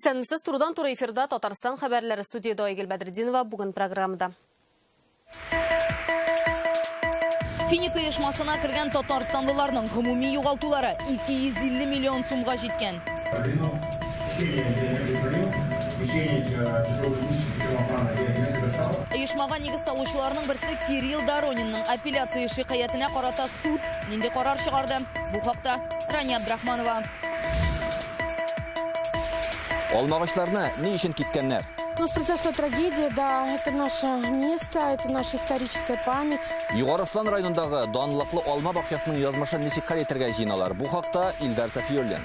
Исәнмесез, турыдан-туры эфирда Татарстан хәбәрләре студиядә Айгөл Бәдретдинова бүген программада. Финик оешмасына кергән татарстанлыларның гомуми югалтулары 250 миллион сумга җиткән. Оешмага нигез салучыларның берсе Кирилл Доронинның апелляция шикаятенә карата суд нинди карар чыгарды? Бу хакта Рания Абдрахманова. Алмагачларны ни өчен кискәннәр? У нас произошла трагедия, да, это наше место, это наша историческая память. Югары Ослан районындагы данлыклы алма бакчасының язмышын ничек хәл итәргә җыеналар? Бу хакта Илдар Сафиуллин.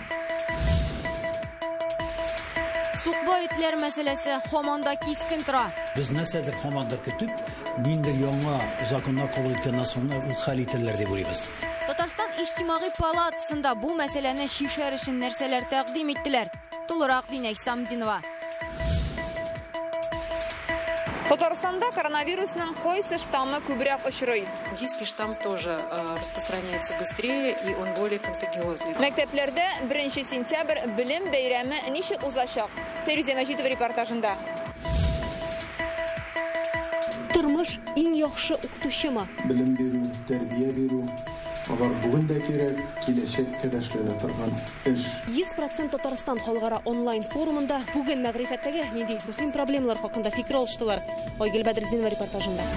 Сукбай этләр мәсьәләсе һаман да кискен тора. Без нәрсәдер һаман да көтеп, ниндидер яңа законнар кабул иткәннән соң гына ул хәл ителер дип уйлыйбыз. Татарстан Иҗтимагый палатасында бу мәсьәләне чишәр өчен нәрсәләр тәкъдим иттеләр? Тулырак Динә Исамдинова. Татарстанда коронавирусның кайсы штаммы күбрәк очрый? Индийский штамм тоже э, распространяется быстрее и он более контагиозный. Мәктәпләрдә 1 сентябрь белем бәйрәме ничек узачак? Фәйрүзә Мәҗитова репортажында. Тормыш иң яхшы укытучымы? Белем бирү, тәрбия бирү, алар бүген дә кирәк, киләчәккә дә эшләнә торган эш. 100% Татарстан халыкара онлайн форумында бүген мәгърифәттәге нинди мөһим проблемалар хакында фикер алыштылар. Айгөл Бәдретдинова репортажында.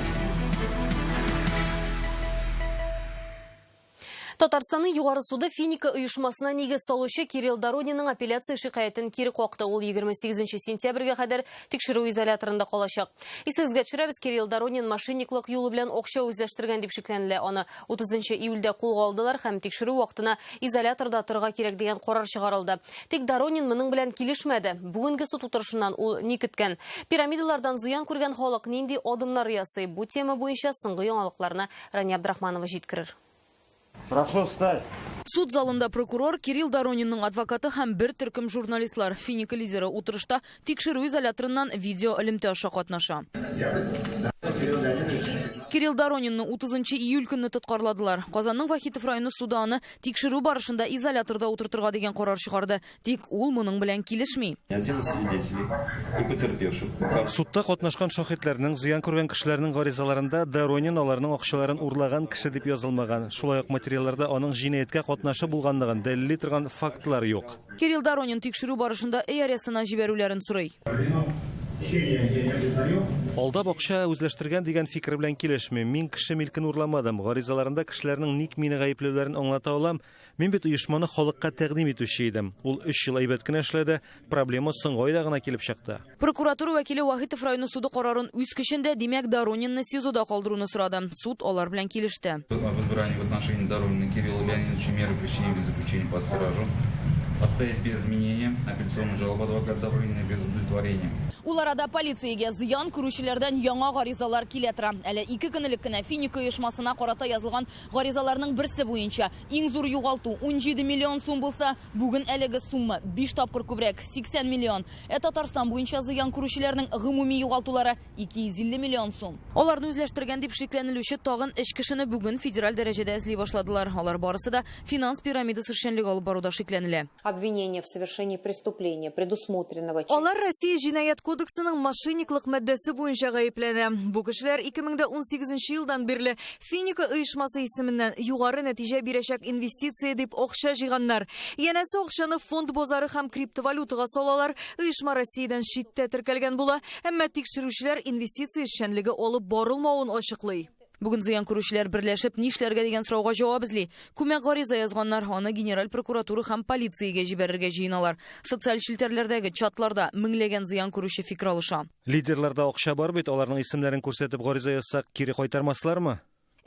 Татарстанның Югары суды Финика оешмасына нигез салучы Кирилл Доронинның апелляция шикаятен кире какты. Ул 28 сентябрьгә кадәр тикшерү изоляторында калачак. Исегезгә төшерәбез, Кирилл Доронин мошенниклык юлы белән акча үзләштергән дип шикләнелә. Аны 30 июльдә кулга алдылар һәм тикшерү вакытына изоляторда торырга кирәк дигән карар чыгарылды. Тик Доронин моның белән килешмәде. Бүгенге суд утырышыннан ул ни көткән? Пирамидалардан зыян күргән халык нинди адымнар ясый? Бу тема буенча соңгы яңалыкларны Рания Абдрахманова җиткерер. Прошу встать. Суд залында прокурор Кирилл Доронинның адвокаты һәм бер төркем журналистлар. Финика лидеры утырышта тикшерү изоляторыннан видео элемтә аша катнаша. Кирилл Доронинны 30 июль көнне тоткарладылар. Казанның Вахитов районы суды аны тикшерү барышында изоляторда утыртырга дигән карар чыгарды. Тик ул моның белән килешми. Один из свидетелей и потерпевших. Судта катнашкан шаһитләрнең, зыян күргән кешеләрнең гаризаларында Доронин аларның акчаларын урлаган кеше дип язылмаган. Шулай ук материалларда аның җинаятькә катнашы булганлыгын дәлилли торган фактлар юк. Кирилл Доронин тикшерү барышында өй арестына җибәрүләрен сорый. Алдап акча үзләштергән дигән фикер белән килешмим. Мин кеше милкен урламадым. Гаризаларында кешеләрнең ник мине гаепләүләрен аңлата алам. Мин бит оешманы халыкка тәкъдим итүче идем. Ул өч ел әйбәт кенә эшләде, проблема соңгы айда гына килеп чыкты. Прокуратура вәкиле Вахитов районы суды карарын үз көчендә, димәк, Доронинны СИЗОда калдыруны сорады. Суд алар белән килеште. Об избрании в отношении Доронина Кирилла Леонидовича меры пресечения в виде заключения под стражу оставить без изменения апелляционную жалобу адвоката Добрынина без удовлетворения. Ул арада полициягә зыян күрүчеләрдән яңа гаризалар килә тора. Әле ике көн элек кенә Финика оешмасына карата язылган гаризаларның берсе буенча иң зур югалту 17 миллион сум булса, бүген әлеге сумма 5 тапкыр күбрәк 80 миллион. Ә Татарстан буенча зыян күрүчеләрнең гомуми югалтулары 250 миллион сум. Аларны үзләштергән дип шикләнелүче тагын өч кешене бүген федераль дәрәҗәдә эзли башладылар. Алар барысы да финанс пирамидасы эшчәнлеге алып баруда шикләнелә. Обвинение в совершении преступления, предусмотренного Алар Россия җинаять кодексының мошенниклык маддәсе буенча гаепләнә. Бу кешеләр 2018 елдан бирле Финика оешмасы исеменнән югары нәтиҗә бирәчәк инвестиция дип акча җыйганнар. Янәсе акчаны фонд базары һәм криптовалютага салалар. Оешма Россиядән читтә теркәлгән була, әмма тикшерүчеләр инвестиция эшчәнлеге алып барылмавын ачыклый. Бүген зыян күрүчеләр берләшеп нишләргә дигән сорауга җавап эзли. Күмәк гариза язганнар, аны генераль прокуратура һәм полициягә җибәрергә җыеналар. Социаль челтәрләрдәге чатларда меңләгән зыян күрүче фикер алыша. Лидерларда акча бар бит, аларның исемнәрен күрсәтеп гариза язсак, кире кайтармаслармы?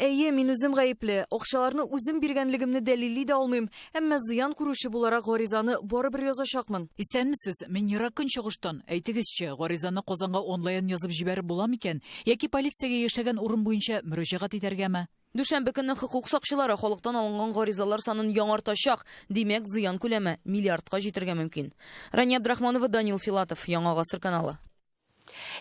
Әйе, мин үзем гаепле. Акчаларны үзем биргәнлегемне дәлилли дә алмыйм. Әмма зыян күрүче буларак гаризаны барыбер язачакмын. Исәнмесез, мин Ерак Көнчыгыштан. Әйтегезче, гаризаны Казанга онлайн язып җибәреп була микән? Яки полициягә яшәгән урын буенча мөрәҗәгать итәргәме? Дүшәмбе көнне хокук сакчылары халыктан алынган гаризалар санын яңартачак. Димәк, зыян күләме миллиардка җитәргә мөмкин. Рания Абдрахманова, Данил Филатов, Яңа Гасыр каналы.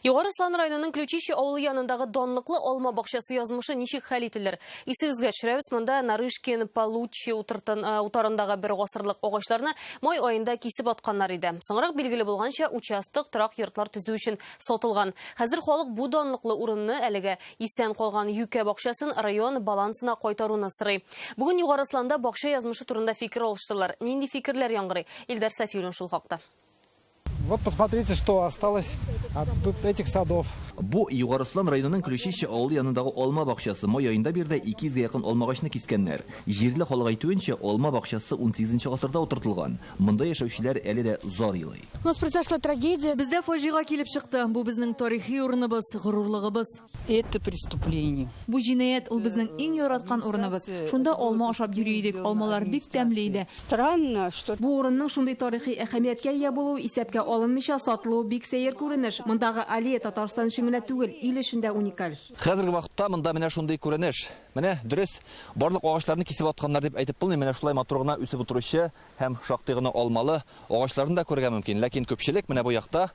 Югары Ослан районының Ключище авылы янындагы данлыклы алма бакчасы язмышы ничек хәл ителер? Исегезгә төшерәбез, монда Нарышкин Получчи утарындагы бер гасырлык агачларны май аенда кисеп атканнар иде. Соңрак билгеле булганча, участок торак йортлар төзү өчен сатылган. Хәзер халык бу данлыклы урынны, әлегә исән калган юкә бакчасын район балансына кайтаруны сорый. Бүген Югары Осланда бакча язмышы турында фикер алыштылар. Нинди фикерләр яңгырый? Илдар Сафиуллин шул хакта. Вот посмотрите, что осталось от этих садов. Бу Югары Ослан районының Ключище авылы янындагы алма бакчасы. Май аенда биредә 200 гә якын алмагачны кискәннәр. Җирле халык әйтүенчә, алма бакчасы 18 гасырда утыртылган. Монда яшәүчеләр әле дә зар елый. У нас произошла трагедия. Бездә фаҗига килеп чыкты. Бу безнең тарихи урыныбыз, горурлыгыбыз. Это преступление. Бу җинаять, ул безнең иң яраткан урыныбыз. Шунда алма ашап йөри идек, алмалар бик тәмле иде. Странно, что Бу урынның шундый тарихи әһәмияткә ия булуы исәпкә алынмыйча сатылуы бик сәер күренеш. Мондагы аллея Татарстан өчен генә түгел, ил өчен дә уникаль. Хәзерге вакытта монда менә шундый күренеш. Менә дөрес, барлык агачларны кисеп атканнар дип әйтеп булмый. Менә шулай матур гына үсеп утыручы һәм шактый гына алмалы агачларны да күрергә мөмкин. Ләкин күпчелек менә бу якта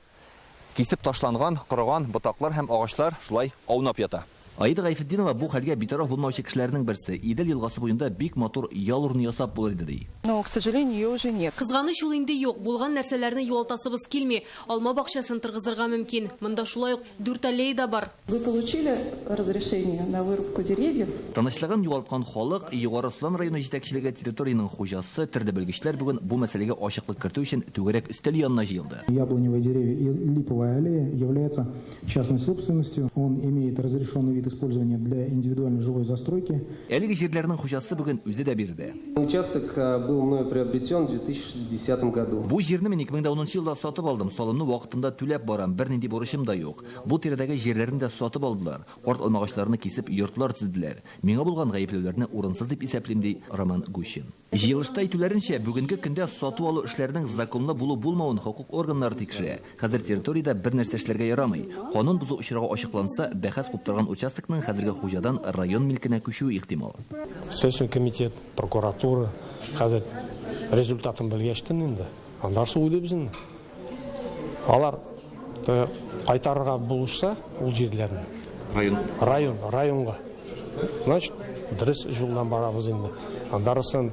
кисеп ташланган, корыган ботаклар һәм агачлар шулай аунап ята. Аида Гайфетдинова бу хәлгә битараф булмаучы кешеләрнең берсе. Идел елгасы буенда бик матур ял урыны ясап булыр иде, ди. Но, к сожалению, ее уже нет. Кызганыч, ул инде юк. Булган нәрсәләрне югалтасыбыз килми. Алма бакчасын торгызырга мөмкин. Монда шулай ук дүрт аллея да бар. Вы получили разрешение на вырубку деревьев? Тынычлыгын югалткан халык, Югары Ослан районы җитәкчелеге, территориянең хуҗасы, төрле белгечләр бүген бу мәсьәләгә ачыклык кертү өчен түгәрәк өстәл янына җыелды. Яблоневые деревья и липовая аллея являются частной собственностью. Он имеет разрешенный вид использования для индивидуальной жилой застройки. Әлеге җирләрнең хуҗасы бүген үзе дә биредә. Участок был мною приобретен в 2010 году. Бу җирне мин 2010 елда сатып алдым. Салымны вакытында түләп барам, бернинди бурычым да юк. Бу тирәдәге җирләрне дә сатып алдылар. Карт алмагачларны кисеп йортлар төзеделәр. Миңа булган гаепләүләрне урынсыз дип исәплим, ди Роман Гущин. Җыелышта әйтүләренчә, бүгенге көндә сату-алу эшләренең законлы булу-булмавын хокук органнары тикшерә. Хәзер территориядә бер нәрсә эшләргә ярамый. Канун бозу очрагы ачыкланса, бәхәс куптарган участокның хәзерге хуҗадан район милкенә күчүе ихтимал. Следственный комитет, прокуратура хәзер результатын белгәчтен инде. Аннары уйлыйбыз инде. Алар кайтарырга булышса ул җирләрне. Район. Район, районга. Значит, дөрес юлдан барабыз инде. Андарысын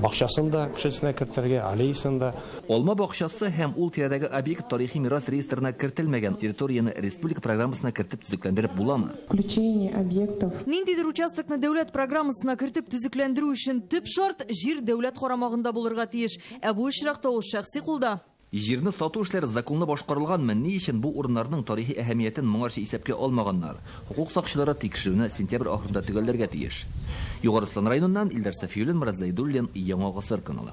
бакчасын да кешесенә кертергә, аллеясын да. Алма бакчасы һәм ул тирәдәге объект тарихи мирас реестрына кертелмәгән. Территорияне республика программасына кертеп төзекләндереп буламы? Включение объектов. Ниндидер участокны дәүләт программасына кертеп төзекләндерү өчен төп шарт җир дәүләт карамагында булырга тиеш. Ә бу очракта ул шәхси кулда. Җирне сату эшләре законлы башкарылганмы? Ни өчен бу урыннарның тарихи әһәмиятен моңарчы исәпкә алмаганнар? Хокук сакчылары тикшерүне сентябрь ахырында төгәлләргә тиеш. Югары Ослан районыннан Илдар Сафиуллин, Мурат Зайдуллин, Яңа Гасыр каналы.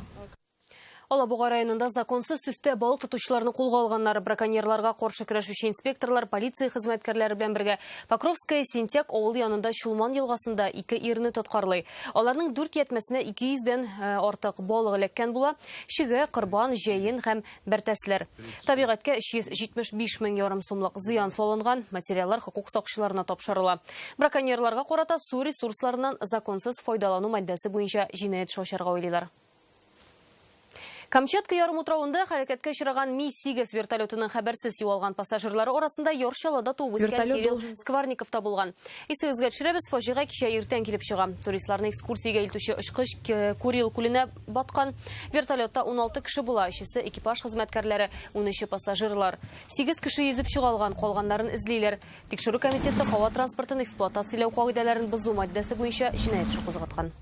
Алабуга районында законсыз төстә балык тотучыларны кулга алганнар. Браконьерларга каршы көрәшүче инспекторлар полиция хезмәткәрләре белән бергә Покровская Сентяк авылы янында Чулман елгасында ике ирне тоткарлый. Аларның дүрт ятмәсенә 200дән артык балык эләккән була. Чигә, корбан, җәен һәм бәртәсләр. Табигатькә 375 мең ярым сумлык зыян салынган. Материаллар хокук сакчыларына тапшырыла. Браконьерларга карата су ресурсларыннан законсыз файдалану маддәсе буенча җинаять эше ачарга уйлыйлар. Камчатка ярымутравында хәрәкәткә очраган Ми-8 вертолетының хәбәрсез югалган пассажирлары арасында Яр Чаллыда туып үскән Вертолет Кирилл должен Скварников та булган. Исегезгә төшерәбез, фаҗига кичә иртән килеп чыга. Туристларны экскурсиягә илтүче очкыч Курил күленә баткан. Вертолетта 16 кеше була, өчесе экипаж хезмәткәрләре, унөче пассажирлар. 8 кеше йөзеп чыга алган, калганнарын эзлиләр. Тикшерү комитеты һава транспортын эксплуатацияләү кагыйдәләрен бозу маддәсе буенча җинаять эше кузгаткан.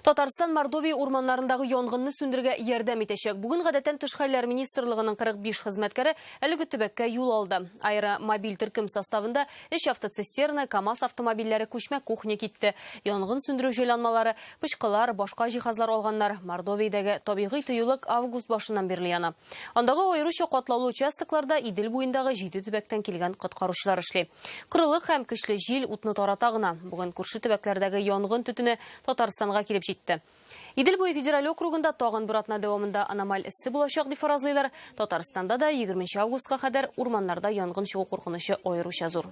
Татарстан Мордовия урманнарындагы янгынны сүндерергә ярдәм итәчәк. Бүген гадәттән тыш хәлләр министрлыгының 45 хезмәткәре әлеге төбәккә юл алды. Аэромобиль төркем составында өч автоцистерна, КАМАЗ автомобильләре, күчмә кухня китте. Янгын сүндерү җайланмалары, пычкылар, башка җиһазлар алганнар. Мордовиядәге табигый тыюлык август башыннан бирле яна. Андагы аеруча катлаулы участокларда Идел буендагы 7 төбәктән килгән коткаручылар эшли. Корылык һәм көчле җил утны тарата гына. Бүген күрше төбәкләрдәге янгын төтене Татарстанга килеп җитте. Идел буе федераль округында тагын бер атна дәвамында аномаль эссе булачак дип фаразлыйлар. Татарстанда да егерменче августка кадәр урманнарда янгын чыгу куркынычы аеруча зур.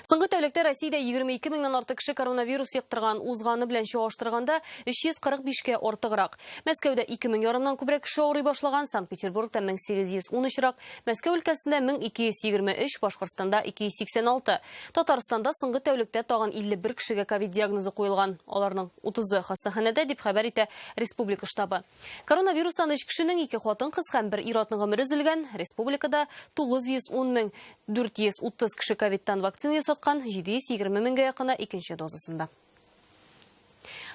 Соңгы тәүлектә Россиядә 22 меңнән артык кеше коронавирус йоктырган, узганы белән чагыштырганда 345-кә артыграк. Мәскәүдә 2 мең ярымнан күбрәк кеше авырый башлаган, Санкт-Петербургта 1810 очрак, Мәскәү өлкәсендә 1223, Башкортстанда 286. Татарстанда соңгы тәүлектә тагын 51 кешегә ковид диагнозы куелган. Аларның 30-ы хастаханәдә, дип хәбәр итә республика штабы. Коронавирустан өч кешенең, ике хатын-кыз һәм бер ир-атның гомере өзелгән. Республикада 910 мең 430 кеше ковидтан вакцина ясаткан, 720 меңгә якыны икенче дозасында.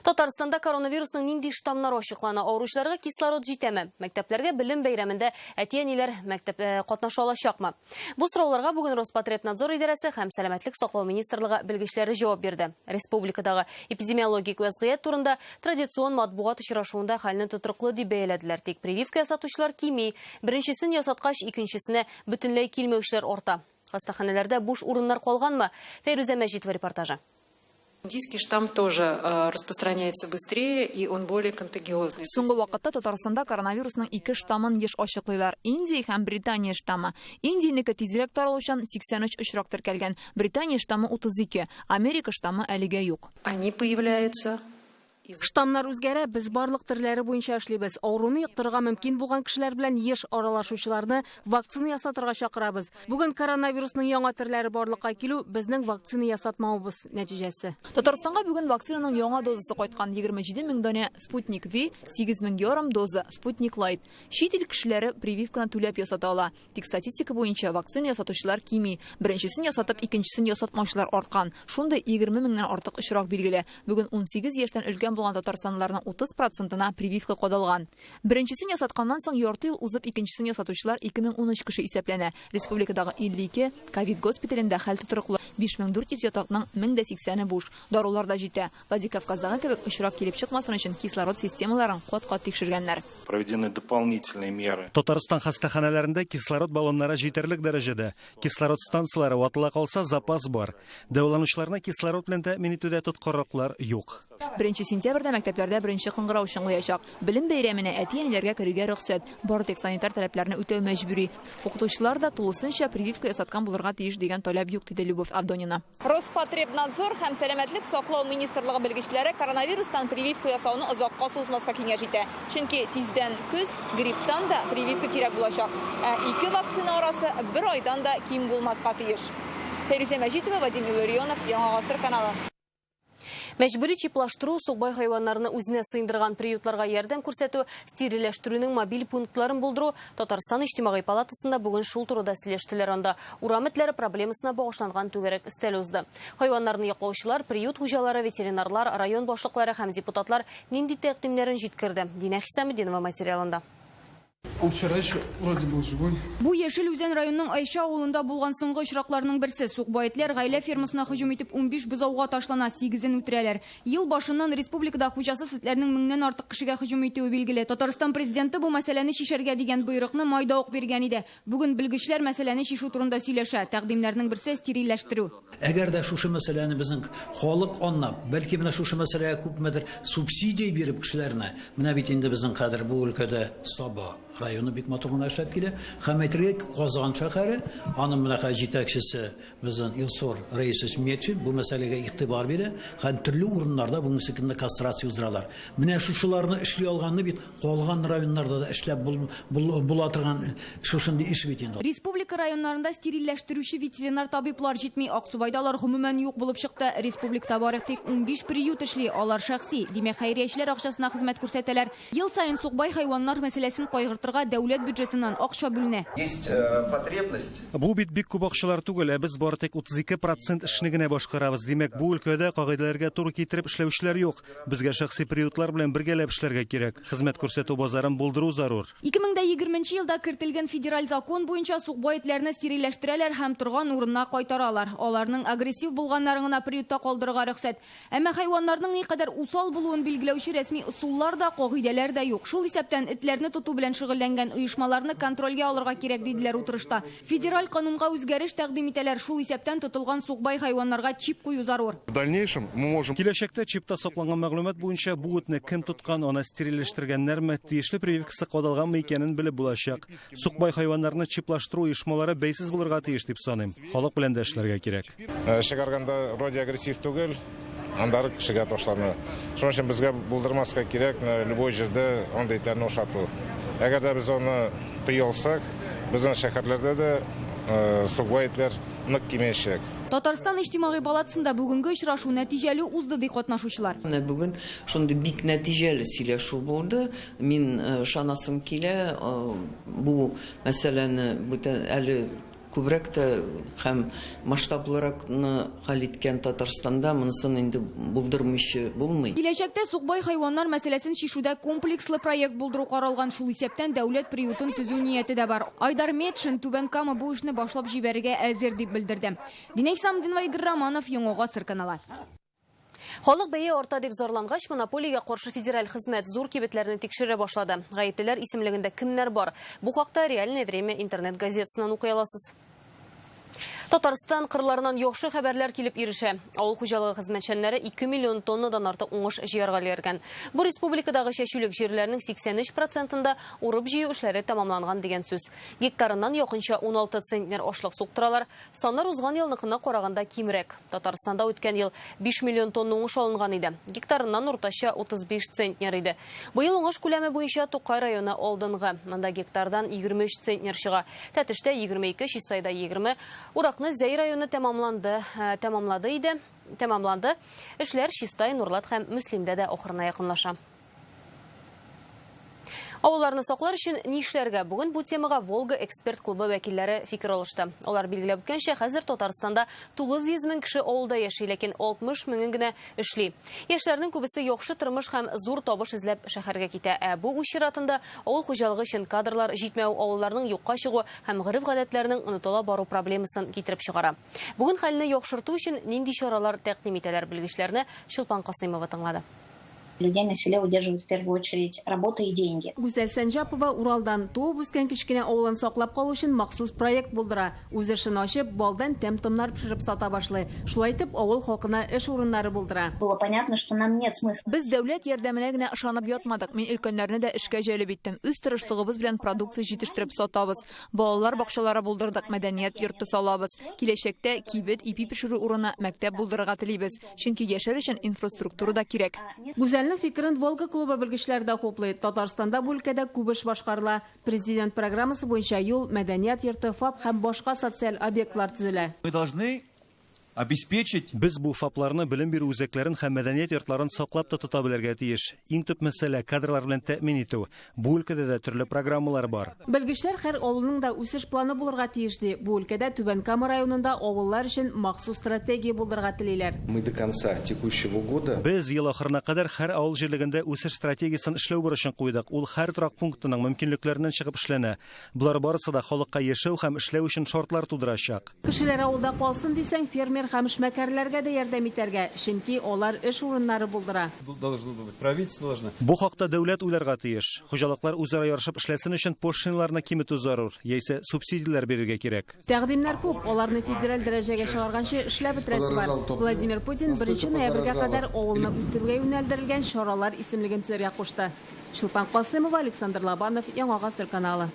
Татарстанда коронавирусның нинди штаммнары ачыклана? Авыручыларга кислород җитәме? Мәктәпләргә белем бәйрәмендә әти-әниләр мәктәп катнаша алачакмы? Бу сорауларга бүген Роспотребнадзор идарәсе һәм Сәламәтлек саклау министрлыгы белгечләре җавап бирде. Республикадагы эпидемиологик вәзгыять турында традицион матбугат очрашуында хәлне тотрыклы дип бәяләделәр. Тик прививка ясатучылар кими. Беренчесен ясаткач, икенчесенә бөтенләй килмәүчеләр арта. Хастаханәләрдә буш урыннар калганмы? Фәйрүзә Мәҗитова репортажы. Индийский штамм тоже распространяется быстрее, и он более контагиозный. Соңгы вакытта Татарстанда коронавирусның ике штаммын еш ачыклыйлар. Индия һәм Британия штаммы. Индиянеке тизрәк таралучан 83 очрак теркәлгән. Британия штаммы 32. Америка штаммы әлегә юк. Они появляются. Штаммнар үзгәрә, без барлык төрләре буенча эшлибез. Авыруны йоктырырга мөмкин булган кешеләр белән еш аралашучыларны вакцина ясатырга чакырабыз. Бүген коронавирусның яңа төрләре барлыкка килү безнең вакцина ясатмавыбыз нәтиҗәсе. Татарстанга бүген вакцинаның яңа дозасы кайткан 27 мең данә Спутник V, 8 мең ярым доза Спутник Лайт. Чит ил кешеләре прививканы түләп ясата ала. Тик статистика буенча вакцина ясатучылар кими. Беренчесен ясатып, икенчесен ясатмаучылар арткан. Шундый 20 меңнән артык очрак билгеле. Бүген 18 яшьтән өлкән булган татарстанлыларның 30%-на прививка кадалган. Беренчесен ясатканнан соң ярты ел узып икенчесен ясатучылар 2013 кеше исәпләнә. Республикадагы 52 ковид госпиталендә хәл тотрыклы. 5400 ятакның 1080-е буш. Дарулар да җитә. Владикавказдагы кебек очрак килеп чыкмасын өчен кислород системаларын кат-кат тикшергәннәр. Проведены дополнительные меры. Татарстан хастаханәләрендә кислород баллоннары җитәрлек дәрәҗәдә. Кислород станцияләре ватыла калса, запас бар. Дәваланучыларны кислород белән тәэмин итүдә тоткарлыклар юк. 1 сентябрьдә мәктәпләрдә беренче кыңгырау чыңлаячак. Белем бәйрәменә әти-әниләргә керергә рөхсәт. Бары тик санитар таләпләрне үтәү мәҗбүри. Укытучылар да тулысынча прививка ясаткан булырга тиеш дигән таләп юк, диде Любовь Авдонина. Роспотребнадзор һәм Сәламәтлек саклау министрлыгы белгечләре коронавирустан прививка ясауны озакка сузмаска киңәш итә. Чөнки тиздән көз, грипптан да прививка кирәк булачак. Ә ике вакцина арасы бер айдан да ким булмаска тиеш. Фәйрүзә Мәҗитова, Вадим Илларионов, Яңа Гасыр каналы. Мәҗбүри чиплаштыру, сукбай хайваннарны үзенә сыендырган приютларга ярдәм күрсәтү, стерильләштерүнең мобиль пунктларын булдыру Татарстан Иҗтимагый палатасында бүген шул турыда сөйләштеләр. Анда урам этләре проблемасына багышланган түгәрәк өстәл узды. Хайваннарны яклаучылар, приют хуҗалары, ветеринарлар, район башлыклары һәм депутатлар нинди тәкъдимнәрен җиткерде? Динә Хисаметдинова материалында. Он вчера еще вроде был живой. Бу Яшел Үзән районының Айша авылында булган соңгы очракларның берсе. Сукбай этләр гаилә фермасына һөҗүм итеп 15 бозауга ташлана, 8-ен үтерәләр. Ел башыннан республикада хуҗасыз этләрнең меңнән артык кешегә һөҗүм итүе билгеле. Татарстан президенты бу мәсьәләне чишәргә дигән боерыкны майда ук биргән иде. Бүген белгечләр мәсьәләне чишү турында сөйләшә. Тәкъдимнәрнең берсе стерильләштерү. Әгәр дә шушы мәсьәләне безнең халык анлап, бәлки менә шушы мәсьәләгә күпмедер субсидия биреп кешеләрне, менә бит инде безнең хәзер бу өлкәдә Саба районы бик матур гына эшләп килә. Һәм әйтергә кирәк, Казан шәһәре, аның менә хәзер җитәкчесе безнең Илсур Рәисович Метшин бу мәсьәләгә игътибар бирә һәм төрле урыннарда бүгенге көндә кастрация уздыралар. Менә шушыларны эшли алганны бит калган районнарда да эшләп була торган шушындый эш бит инде. Республика районнарында стерильләштерүче ветеринар табиблар җитми. Аксубайда алар гомумән юк булып чыкты. Республикада бары тик 15 приют эшли, алар шәхси, димәк, хәйриячеләр акчасына хезмәт күрсәтәләр. Ел саен сукбай хайваннар мәсьәләсен кайгыртырга дәүләт бюджетыннан акча бүленә. Есть потребность. Бу бит бик күп акчалар түгел, ә без бары тик 32% эшне генә башкарабыз. Димәк, бу өлкәдә кагыйдәләргә туры китереп эшләүчеләр юк. Безгә шәхси приютлар белән бергәләп эшләргә кирәк. Хезмәт күрсәтү базарын булдыру зарур. 2020 елда кертелгән федераль закон буенча сукбай этләрне стерильләштерәләр һәм торган урынына кайтаралар. Аларның агрессив булганнарын гына приютта калдырырга рөхсәт. Әмма хайваннарның никадәр усал булуын билгеләүче рәсми ысуллар да, кагыйдәләр дә юк. Шул исәптән этләрне тоту белән шөгыльләнүче шөгыльләнгән оешмаларны контрольгә алырга кирәк, диделәр утырышта. Федераль канунга үзгәреш тәкъдим итәләр, шул исәптән тотылган сукбай хайваннарга чип кую зарур. В дальнейшем мы можем... Киләчәктә чипта сакланган мәгълүмат буенча бу этне кем тоткан, аны стерильләштергәннәрме, тиешле прививкасы кадалганмы икәнен белеп булачак. Сукбай хайваннарны чиплаштыру оешмалары бәйсез булырга тиеш дип саныйм. Халык белән дә эшләргә кирәк. Чыгарганда вроде агрессив түгел, аннары кешегә ташлана. Шуның өчен безгә булдырмаска кирәк, любой җирдә андый этләрне ашату. Әгәр дә без аны тыя алсак, безнең шәһәрләрдә дә сукбай этләр нык кимеячәк. Татарстан Иҗтимагый палатасында бүгенге очрашу нәтиҗәле узды, ди катнашучылар. Менә бүген шундый бик нәтиҗәле сөйләшү булды. Мин ышанасым килә, бу мәсьәләне бүтән әле күбрәк тә һәм масштаблыракны хәл иткән Татарстанда монысын инде булдырмыйча булмый. Киләчәктә сукбай хайваннар мәсьәләсен чишүдә комплекслы проект булдыру каралган, шул исәптән дәүләт приютын төзү нияте дә бар. Айдар Метшин Түбән Кама бу эшне башлап җибәрергә әзер дип белдерде. Динә Исламдинова, Игорь Романов, Яңа Гасыр каналы. Халык бәя арта дип зарлангач, монополиягә каршы федераль хезмәт зур кибетләрне тикшерә башлады. Гаеплеләр исемлегендә кемнәр бар? Бу хакта Реальное время интернет газетасыннан укый аласыз. Татарстан кырларыннан яхшы хәбәрләр килеп ирешә. Авыл хуҗалыгы хезмәтчәннәре 2 миллион тоннадан артык уңыш җыярга өлгергән. Бу республикадагы чәчүлек җирләрнең 83%-ында урып-җыю эшләре тәмамланган дигән сүз. Гектарыннан якынча 16 центнер ашлык суктыралар. Саннар узган елныкына караганда кимрәк. Татарстанда үткән ел 5 миллион тонна уңыш алынган иде. Гектарыннан уртача 35 центнер иде. Быел уңыш күләме буенча Тукай районы алдынгы. Монда гектардан 23 центнер чыга. Тәтештә 22, Чистайда 20. Уракны Зәй районы тәмамлады иде. Тәмамланды. Эшләр Чистай, Нурлат һәм Мөслимдә дә ахырына якынлаша. Авылларны саклар өчен нишләргә? Бүген бу темага Волга эксперт клубы вәкилләре фикер алышты. Алар билгеләп үткәнчә, хәзер Татарстанда 900 мең кеше авылда яши, ләкин 60 меңе генә эшли. Яшьләрнең күбесе яхшы тормыш һәм зур табыш эзләп шәһәргә китә. Ә бу үз чиратында авыл хуҗалыгы өчен кадрлар җитмәү, авылларның юкка чыгу һәм гореф-гадәтләрнең онытыла бару проблемасын китереп чыгара. Бүген хәлне яхшырту өчен нинди чаралар тәкъдим итәләр белгечләрне Чулпан Касыймова тыңлады. Людей на селе удерживают в первую очередь работа и деньги. Гүзәл Сәнҗапова Уралдан туып үскән кечкенә авылын саклап калу өчен махсус проект булдыра. Үз эшен ачып, балдан тәм-томнар пешереп сата башлый. Шулай итеп, авыл халкына эш урыннары булдыра. Было понятно, что нам нет смысла. Без дәүләт ярдәменә генә ышанып ятмадык. Мин өлкәннәрне дә эшкә җәлеп иттем. Үз тырышлыгыбыз белән продукция җитештереп сатабыз. Балалар бакчалары булдырдык, мәдәният йорты салабыз. Киләчәктә кибет, ипи пешерү урыны, мәктәп булдырырга телибез. Чөнки яшәр өчен инфраструктура да кирәк. Гүзәлнең фикерен Волга клубы белгечләре дә хуплый. Татарстанда бу өлкәдә күп эш башкарыла. Президент программасы буенча юл, мәдәният йорты, ФАП һәм башка социаль объектлар төзелә. Мы должны обеспечить. Без бу ФАПларны, белем бирү үзәкләрен һәм мәдәният йортларын саклап та тота белергә тиеш. Иң төп мәсьәлә кадрлар белән тәэмин итү. Бу өлкәдә дә төрле программалар бар. Белгечләр һәр авылның да үсеш планы булырга тиеш ди. Бу өлкәдә Түбән Кама районында авыллар өчен махсус стратегия булдырырга телиләр. Мы до конца текущего года. Без ел ахырына кадәр һәр авыл җирлегендә үсеш стратегиясен эшләү бурычын куйдык. Ул һәр торак пунктының мөмкинлекләреннән чыгып эшләнә. Болар барысы да халыкка яшәү һәм эшләү өчен шартлар тудырачак. Кешеләр авылда калсын дисәң, фермер һәм эшмәкәрләргә дә ярдәм итәргә, чөнки алар эш урыннары булдыра. Должно быть, правительство должно. Бу хакта дәүләт уйларга тиеш. Хуҗалыклар үзара ярышып эшләсен өчен пошлиналарны киметү зарур, яисә субсидияләр бирергә кирәк. Тәкъдимнәр күп, аларны федераль дәрәҗәгә чыгарганчы эшләп бетерәсе бар. Владимир Путин 1 ноябрьгә кадәр авылны үстерүгә юнәлдерелгән чаралар исемлеген төзергә кушты. Чулпан Касыймова, Александр Лобанов, Яңа Гасыр каналы.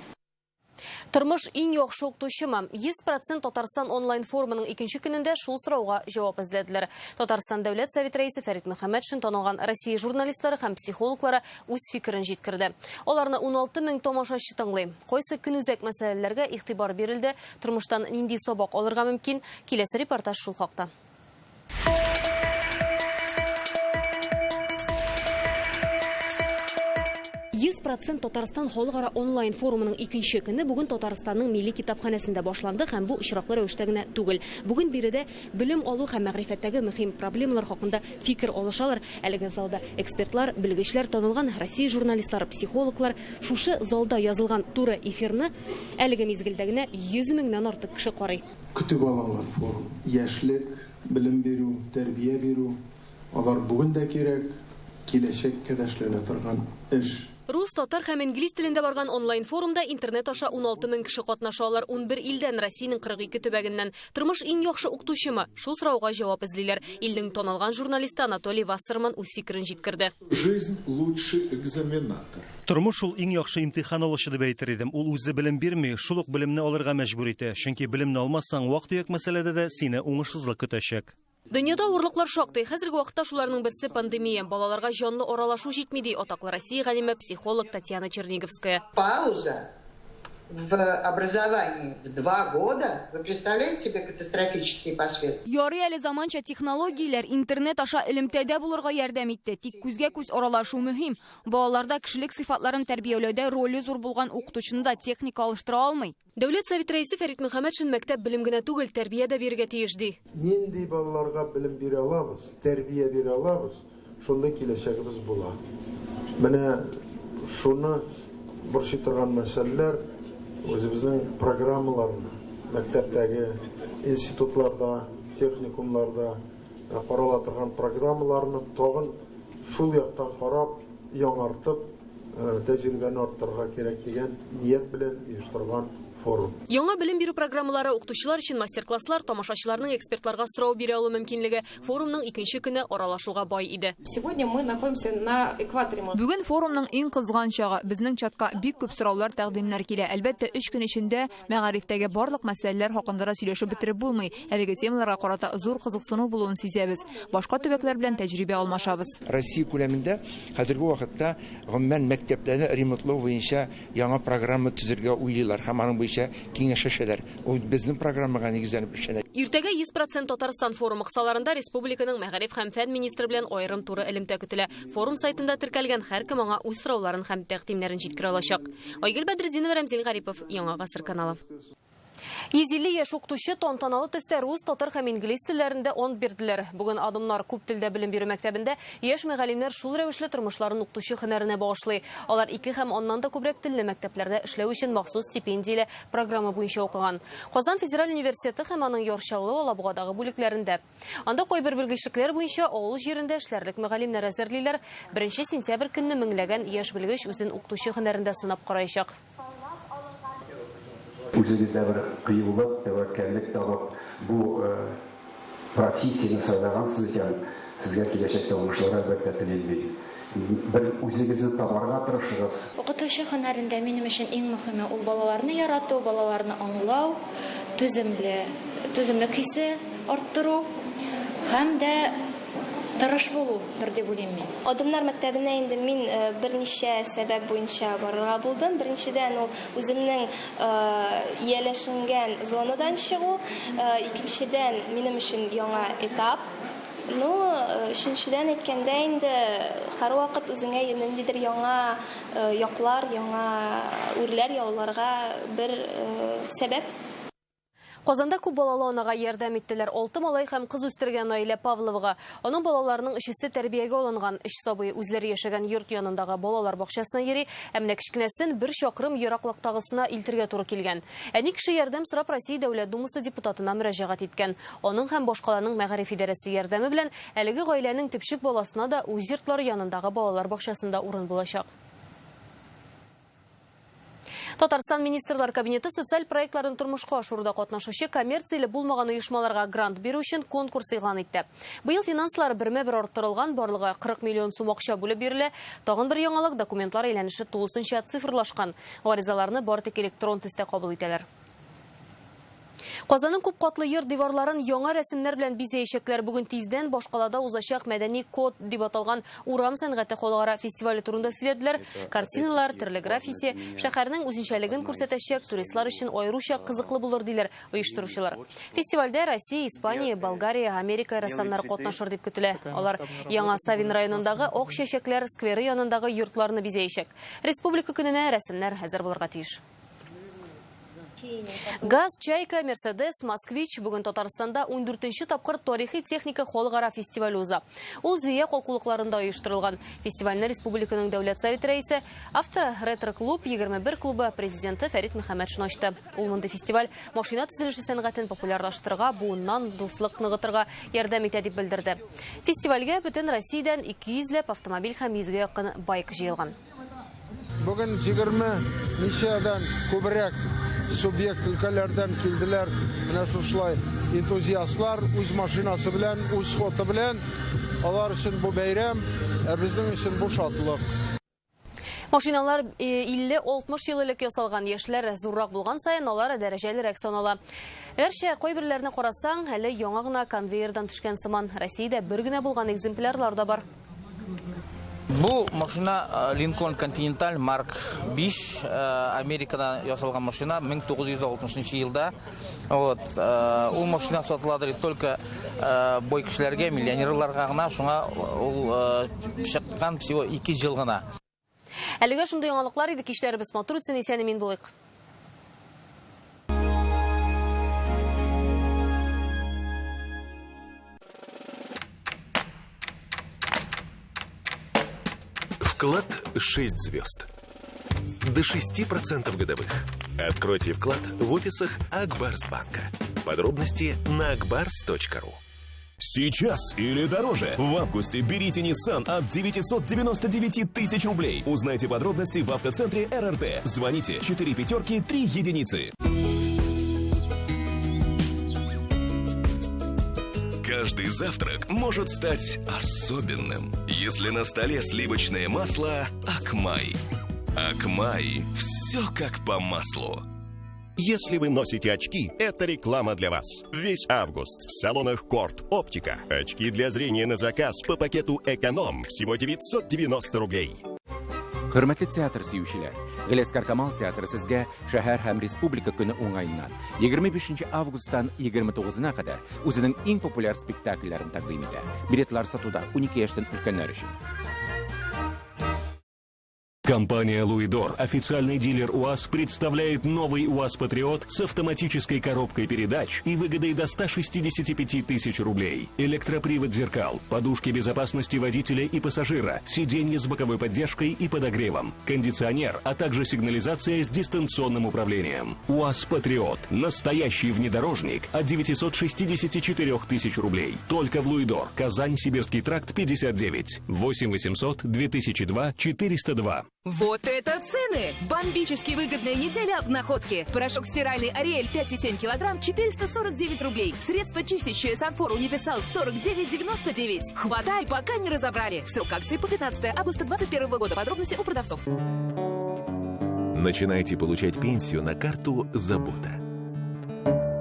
Тормыш иң яхшы укытучымы? 100% Татарстан онлайн форумының икенче көнендә шул сорауга җавап эзләделәр. Татарстан Дәүләт Советы рәисе Фәрит Мөхәммәтшин танылган Россия журналистлары һәм психологлары үз фикерен җиткерде. Аларны 16 мең тамашачы тыңлый. Кайсы көнүзәк мәсьәләләргә игътибар бирелде, тормыштан нинди сабак алырга мөмкин? Киләсе репортаж шул хакта. 100% Татарстан халыкара онлайн форумының икенче көне бүген Татарстанның милли китапханәсендә башланды һәм бу очраклы рәвештә генә түгел. Бүген биредә белем алу һәм мәгърифәттәге мөһим проблемалар хакында фикер алышалар. Әлеге залда экспертлар, белгечләр, танылган Россия журналистлары, психологлар шушы залда язылган туры эфирны әлеге мизгелдә генә 100 меңнән артык кеше карый. Көтеп алынган форум. Яшьлек, белем бирү, тәрбия бирү, алар бүген дә кирәк, киләчәккә дә эшләнә торган эш. Рус, татар һәм инглиз телендә барган онлайн-форумда интернет аша 16 мең кеше катнаша. Алар 11 илдән, Россиянең 42 төбәгеннән. Тормыш иң яхшы укытучымы? Шул сорауга җавап эзлиләр. Илнең танылган журналисты Анатолий Вассерман үз фикерен җиткерде. Жизнь лучший экзаменатор. Тормыш ул иң яхшы имтихан алучы дип әйтер идем. Ул үзе белем бирми, шул ук белемне алырга мәҗбүр итә. Чөнки белемне алмасаң, вак-төяк мәсьәләдә дә сине уңышсызлык көтәчәк. Дөньяда авырлыклар шактый. Хәзерге вакытта шуларның берсе пандемия. Балаларга җанлы аралашу җитми, ди атаклы Россия галиме, психолог Татьяна Черниговская. Пауза в образовании в 2 года, вы представляете себе катастрофические последствия? Ярый әле заманча технологияләр интернет аша элемтәдә булырга ярдәм итте. Тик күзгә күз аралашу мөһим. Балаларда кешелек сыйфатларын тәрбияләүдә роле зур булган укытучыны да техника алыштыра алмый. Дәүләт Совет рәисе Фәрит Мөхәммәтшин мәктәп белем генә түгел, тәрбия дә бирергә тиеш, ди. Нинди балаларга белем бирә алабыз, тәрбия бирә алабыз, шундый киләчәгебез була. Менә шуны борчый торган мәсьәләләр үзебезнең программаларны мәктәптәге, институтларда, техникумларда карала торган программаларны тагын шул яктан карап, яңартып, тәҗрибәне арттырырга кирәк дигән ният белән оештырган форум. Яңа белем бирү программалары, укытучылар өчен мастер-класслар, тамашачыларның экспертларга сорау бирә алу мөмкинлеге. Форумның икенче көне аралашуга бай иде. Сегодня мы находимся на экваторе. Бүген форумның иң кызган чагы. Безнең чатка бик күп сораулар, тәкъдимнәр килә. Әлбәттә, 3 көн эчендә мәгарифтәге барлык мәсьәләләр хакында да сөйләшеп бетереп булмый. Әлеге темаларга карата зур кызыксыну булуын сизәбез. Башка төбәкләр белән тәҗрибә алмашабыз. Россия күләмендә хәзерге вакытта гомумән мәктәпләрне ремонтлау буенча яңа программа төзергә уйлыйлар һәм аның буенча киңәшләшәләр. Ул безнең программага нигезләнеп эшләнә. Иртәгә 100% Татарстан форумы кысаларында республиканың мәгариф һәм фән министры белән аерым туры элемтә көтелә. Форум сайтында теркәлгән һәркем аңа үз сорауларын һәм тәкъдимнәрен җиткерә алачак. Айгөл Бәдретдинова, Рәмзил Гарипов, Яңа Гасыр каналы. 150 яшь укытучы тантаналы төстә рус, татар һәм инглиз телләрендә ант бирделәр. Бүген Адымнар күп телдә белем бирү мәктәбендә яшь мөгаллимнәр шул рәвешле тормышларын укытучы һөнәренә багышлый. Алар 2 һәм аннан да күбрәк телле мәктәпләрдә эшләү өчен махсус стипендияле программа буенча укыган. Казан федераль университеты һәм аның Яр Чаллы, Алабугадагы бүлекләрендә. Анда кайбер белгечлекләр буенча авыл җирендә эшләрлек мөгаллимнәр әзерлиләр. 1 сентябрь көнне меңләгән яшь белгеч үзен укытучы һөнәрендә сынап караячак. Үзегездә бер кыюлык, тәвәккәллек табып, бу профессияне сайлагансыз икән, сезгә киләчәктә уңышлар әлбәттә телим мин. Бер үзегезне табарга тырышыгыз. Укытучы һөнәрендә минем өчен иң мөһиме ул балаларны ярату, балаларны аңлау, түземлек хисе арттыру һәм дә тырыш булу бер дип уйлыйм мин. Адымнар мәктәбенә инде мин берничә сәбәп буенча барырга булдым. Беренчедән, ул үземнең ияләшенгән зонадан чыгу. Икенчедән, минем өчен яңа этап. Ну, өченчедән әйткәндә инде һәрвакыт үзеңә ниндидер яңа яклар, яңа үрләр яуларга бер сәбәп. Казанда күп балалы анага ярдәм иттеләр. 6 малай һәм кыз үстергән гаилә Павловага. Аның балаларының өчесе тәрбиягә алынган. 3 сабые үзләре яшәгән йорт янындагы балалар бакчасына йөри, ә менә кечкенәсен 1 чакрым ераклыктагысына илтергә туры килгән. Әни кеше ярдәм сорап Россия Дәүләт Думасы депутатына мөрәҗәгать иткән. Аның һәм башкаланың мәгариф идарәсе ярдәме белән әлеге гаиләнең төпчек баласына да үз йортлары янындагы балалар бакчасында урын булачак. Татарстан Министрлар Кабинеты социаль проектларын тормышка ашыруда катнашучы коммерцияле булмаган оешмаларга грант бирү өчен конкурс игълан итте. Быел финанслар бермә-бер арттырылган, барлыгы 40 миллион сум акча бүлеп бирелә. Тагын бер яңалык, документлар әйләнеше тулысынча цифрлашкан. Гаризаларны бары тик электрон төстә кабул итәләр. Казанның күп катлы йорт диварларын яңа рәсемнәр белән бизәячәкләр. Бүген тиздән башкалада узачак Мәдәни код дип аталган урам сәнгате халыкара фестивале турында сөйләделәр. Картиналар, төрле граффити шәһәрнең үзенчәлеген күрсәтәчәк, туристлар өчен аеруча кызыклы булыр диләр оештыручылар. Фестивальдә Россия, Испания, Болгария, Америка рәссамнары катнашыр дип көтелә. Алар Яңа Савин районындагы Ак чәчәкләр скверы янындагы йортларны бизәячәк. Республика көненә рәсемнәр әзер булырга тиеш. Газ, Чайка, Мерседес, Москвич бүген Татарстанда 14-нче тапкыр тарихи техника халыкара фестивале уза. Ул Зөя калкулыкларында оештырылган. Фестивальне республиканың Дәүләт Советы рәисе, авто ретро-клуб 21 клубы президенты Фәрит Мөхәммәтшин ачты. Ул мондый фестиваль машина төзелеше сәнгатен популярлаштырырга, буыннан дуслык ныгытырга ярдәм итә дип белдерде. Фестивальгә бөтен Россиядән 200 ләп автомобиль һәм 100 гә якын байк җыелган. Бүген 20 ничәдән күбрәк субъект өлкәләрдән килделәр. Менә шушылай энтузиастлар үз машинасы белән, үз хоты белән. Алар өчен бу бәйрәм, ә безнең өчен бу шатлык. Машиналар 50-60 ел элек ясалган. Яшьләр зуррак булган саен алар дәрәҗәлерәк санала. Гәрчә кайберләрне карасаң, әле яңа гына конвейердан төшкән сыман. Россиядә бер генә булган экземплярлар да бар. Бу машина Lincoln Continental Mark 5, Америкада ясалган машина 1960 елда. Вот, ул машина сатыладыр только бай кешеләргә, миллионерларга гына, шуңа ул чыккан всего 2 ел гына. Әлегә шундый яңалыклар иде, кичләребез матур үтсен, исән имин булыйк. Вклад 6 звезд. До 6% годовых. Откройте вклад в офисах Акбарсбанка. Подробности на akbars.ru. Сейчас или дороже. В августе берите Nissan от 999 тысяч рублей. Узнайте подробности в автоцентре РРТ. Звоните 4 пятерки 3 единицы. Каждый завтрак может стать особенным, если на столе сливочное масло Акмай. Акмай. Все как по маслу. Если вы носите очки, это реклама для вас. Весь август в салонах Корт Оптика. Очки для зрения на заказ по пакету «Эконом» всего 990 рублей. Хөрмәтле театр сөючеләр, Галиәсгар Камал театры сезгә шәһәр һәм республика көне уңаеннан 25 августтан 29-на кадәр үзенең иң популяр спектакльләрен тәкъдим итә. Билетлар сатуда 12 яшьтән өлкәннәр өчен. Компания «Луидор», официальный дилер УАЗ, представляет новый УАЗ «Патриот» с автоматической коробкой передач и выгодой до 165 тысяч рублей. Электропривод зеркал, подушки безопасности водителя и пассажира, сиденье с боковой поддержкой и подогревом, кондиционер, а также сигнализация с дистанционным управлением. УАЗ «Патриот» – настоящий внедорожник от 964 тысяч рублей. Только в «Луидор». Казань, Сибирский тракт, 59. 8 800 2002 402. Вот это цены! Бомбически выгодная неделя в Находке. Порошок стиральный Ариэль 5,7 килограмм 449 рублей. Средство чистящее Санфор Универсал 49,99. Хватай, пока не разобрали. Срок акции по 15 августа 2021 года. Подробности у продавцов. Начинайте получать пенсию на карту «Забота».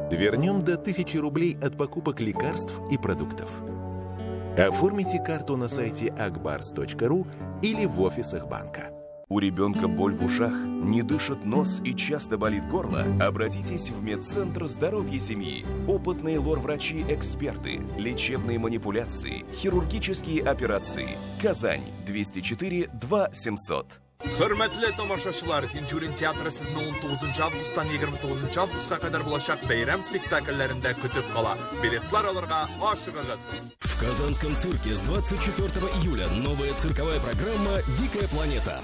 Вернем до 1000 рублей от покупок лекарств и продуктов. Оформите карту на сайте akbars.ru или в офисах банка. У ребенка боль в ушах, не дышит нос и часто болит горло? Обратитесь в медцентр здоровья семьи. Опытные лор-врачи-эксперты, лечебные манипуляции, хирургические операции. Казань, 204 2 700. Хөрмәтле тамашачылар, Тинчурин театры сезне 19 августтан 29 августка кадәр булачак бәйрәм спектакльләрендә көтеп кала. Билетлар алырга ашыгыгыз. В Казанском цирке с 24 июля новая цирковая программа «Дикая планета».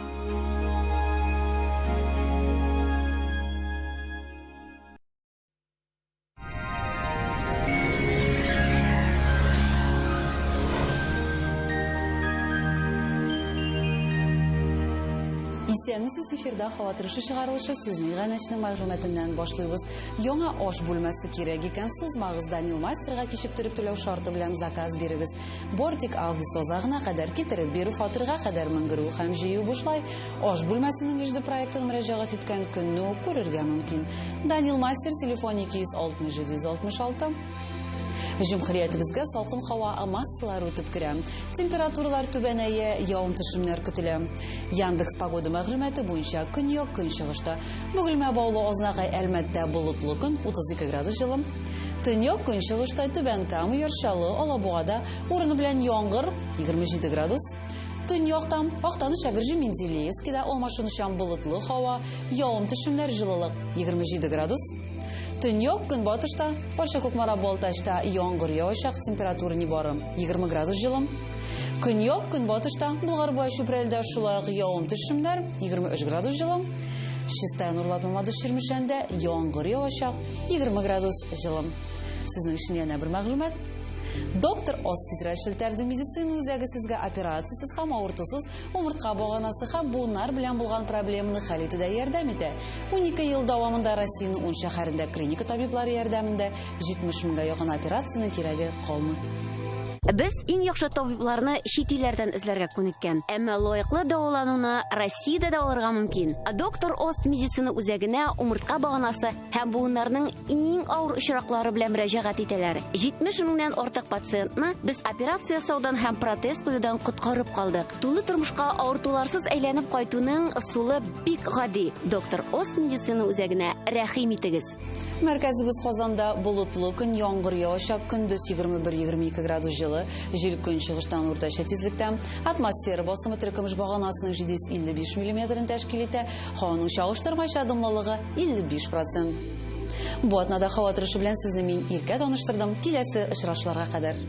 Исәнмесез, эфирда һава торышы чыгарылышы сезнең иганәченең мәгълүматыннан башлыйбыз. Яңа аш бүлмәсе кирәк икән, сузмагыз, Данил мастерга кичектереп түләү шарты белән заказ бирегез. Бар тик август азагына кадәр китереп бирү, фатирга кадәр менгерү һәм җыю бушлай. Аш бүлмәсенең 3D проектын мөрәҗәгать иткән көнне үк күрергә мөмкин. Данил мастер телефон 260 766. Җөмһүриятебезгә салкын һава массалары үтеп керә. Температуралар түбәнәя, явым-төшемнәр көтелә. Яндекс погода мәгълүматы буенча көньяк көнчыгышта Бөгелмә Баулы Азнакай Әлмәттә болытлы көн 32 градус җылы. Төньяк көнчыгышта Түбән Кама, Яр Чаллы, Алабугада урыны белән яңгыр 27 градус. Төньякта Актаныш, Әгерҗе, Менделеевскида алмашынучан болытлы һава, явым-төшемнәр, җылылык 27 градус. Төньяк көнбатышта Арча, Кукмара, Балтачта яңгыр явачак, температура нибары 20 градус җылы. Көньяк көнбатышта Болгар, Буа, Чүпрәлдә шулай ук явым-төшемнәр 23 градус җылы. Чистай, Нурлат, Мамадыш, Чирмешәндә яңгыр явачак, 20 градус җылы. Сезнең өчен янә бер мәгълүмат. Доктор Ос федераль челтәрдә медицина үзәге сезгә операциясез һәм авыртусыз умыртка баганасы һәм буыннар белән булган проблеманы хәл итүдә ярдәм итә. 12 ел дәвамында Россиянең 10 шәһәрендә клиника табиблары ярдәмендә 70 меңгә якын операциянең кирәге калмый. Без иң яхшы табибларны чит илләрдән эзләргә күнеккән. Әмма лаеклы дәвалануны Россиядә дә алырга мөмкин. Доктор Ост медицина үзәгенә умыртка баганасы һәм буыннарның иң авыр очраклары белән мөрәҗәгать итәләр. 70 меңнән артык пациентны без операция ясаудан һәм протез куюдан коткарып калдык. Тулы тормышка авыртуларсыз әйләнеп кайтуның ысулы бик гади. Доктор Ост медицина үзәгенә рәхим итегез. Мәркәзебез Казанда болытлы көн, яңгыр явачак, көндез 21-22 градус җылы, җил көнчыгыштан уртача тизлектә. Атмосфера басымы теркөмеш баганасының 755 миллиметрын тәшкил итә. Һаваның чагыштырмача дымлылыгы 55 процент. Бу атнада һава торышы белән сезне мин Иркә таныштырдым. Киләсе очрашуларга кадәр.